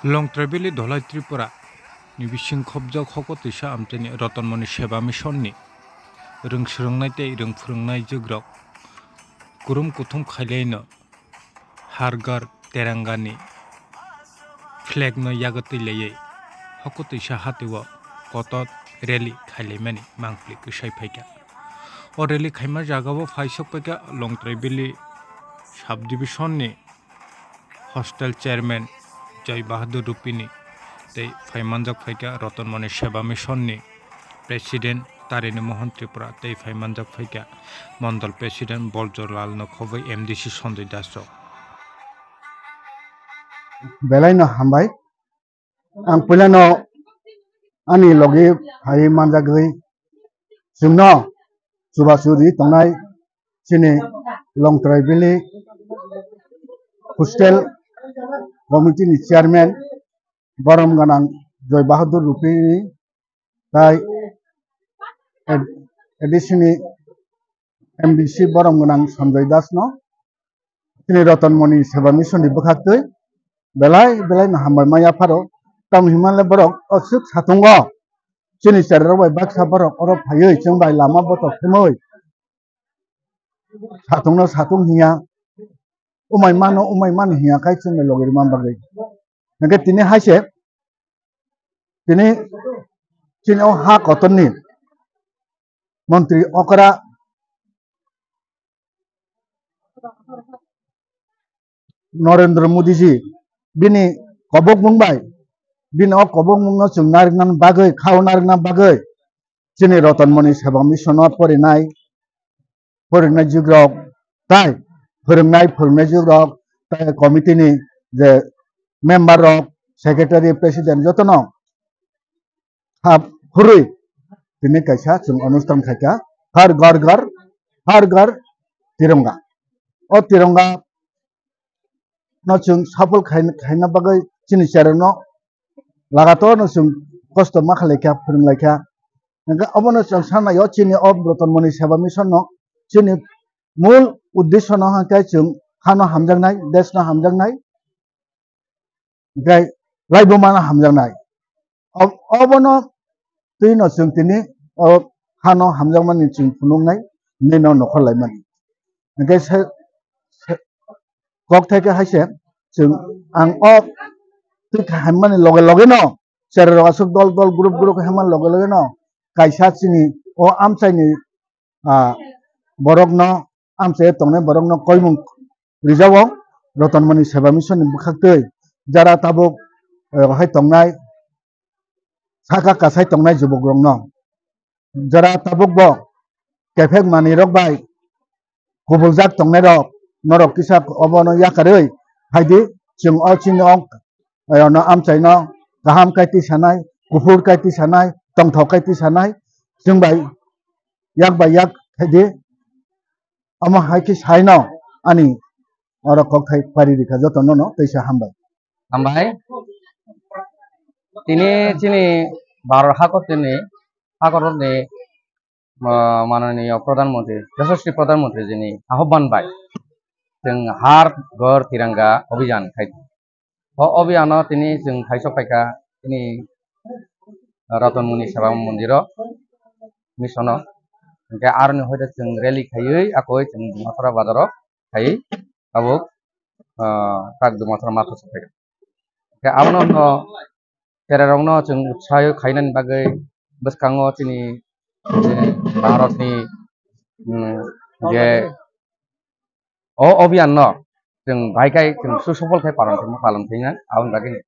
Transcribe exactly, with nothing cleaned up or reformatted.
Longtrai Valley Dholai Tripura ni bising khobjak hoko twisa amchaini Ratanmoni Seba Mission ni rwng swrwngnai tei rwng phwrwngnai jwkrok kurum kuthum khailaino Har Ghar Tiranga ni flag no yago twi laiwi hoko twisa hatio kotor rally khailaimani mangpli kwsai phaikha. O rally khaima jagao phaisok paikha Longtrai Valley Sub Division ni Hostel Chairman Joy Bahadur Rupini tei phaimanjak phaikha Ratanmoni Seba Mission ni President Tarini Mohan Tripura tei phaimanjak phaikha Mondol President Boljor Lal no khobwi M D C Sanjay Das rok. Belai no hambai. Ang puilano ani logi phai manjagwi chwngno chubachu ri tongnai chini Longtrai Valley Hostel Committee ni Chairman borom gwnang Joy Bahadur Rupini tai A D C ni M D C borom gwnang Sanjay Das no chini Ratanmoni Seba Mission ni bwkhaktwi belai belai no hambai maya pharo. Tamo hinmale borok o swk satungo chini cherairok bai baksa borok oro phaiwi chwng bai lama botok khemwi satungno satung hiya, umai mano umai mano hiya khai chwng bai logi rwma bagwi. Hwnkhe tini hai se tini chini o ha kotorni montri okra Narendra Modi ji bini kobokmung bai, bini o kobokmung no chwng narwkna bagwi, khao narwkna bagwi chini Ratanmoni Seba Mission o porinai, porinai jwkrok tai phwrwngnai, phwrwngnai jwkrok tai committee ni je member rok, secretary, president jotono ha phurwi tini kaisa chwng onusthan khaikha Har Ghar Ghar, Har Ghar Tiranga. O Tiranga no chwng safol khai-, khaina bagwi chini cheraino lagator no chwng kosto ma khlaikha, phwrwnglaikha. Hwnkhe obono chwng sanaio chini o Ratanmoni Seba Mission no chini mul uddesyo no hwnkhe chwng hano hamjaknai, desh no hamjaknai, hwnkhe laibuma no hamjaknai. Ob-, obono twi no chwng tini o hano hamjakmani chwng phunuknai, nini no nokhor laimani. Hwnkhe se, se, kok thai khe hai se chwng ang o twi kha hammani loge loge no cherai rok aswk dol dol group group hammani loge loge no kaisa chini o amchaini, ah, borok no amchai tongnai borok no koimung rijao Ratanmoni Seba Mission ni bwkhaktwi jara tabuk, eh, hai tongnai saka kasai tongnai jubuk rok no jara tabuk bo kephek manwi rok bai kubuljak tongnai rok norok kisa obono yakarwi phaidi chwng o chini o, eh, no amchaino kaham kai twi sanai, kuphur kai twi sanai, tongthok kai twi sanai chwng bai yak bai yak khaidi. Omo hai khe saino ani oro kok thai pari rikha joto nono teisa hambai. Hambai. Tini chini Bharat hakotorni, hakotorni, ah, mananiyo Pradhan Mantri, Yashasvi Pradhan Mantri jini ahobban bai chwng Har Ghar Tiranga Abhiyan khai. O abhiyano tini chwng thaisok phaikha tini Ratanmoni Seba Mondiro Missiono. Hwnkhe aroni hoite chwng rally khaiwi akoi chwng Dumasora bazaro khaiwi tabuk, ah, tak Dumasora matho sokphaikha. Hwnkhe abono no cherai rokno chwng utsayo khainani bagwi bwskango chini, chini Bharatni, mm, je o abhiyan no chwng bahai khai chwng susofol khai palon khaima palon khaina aboni bagwi.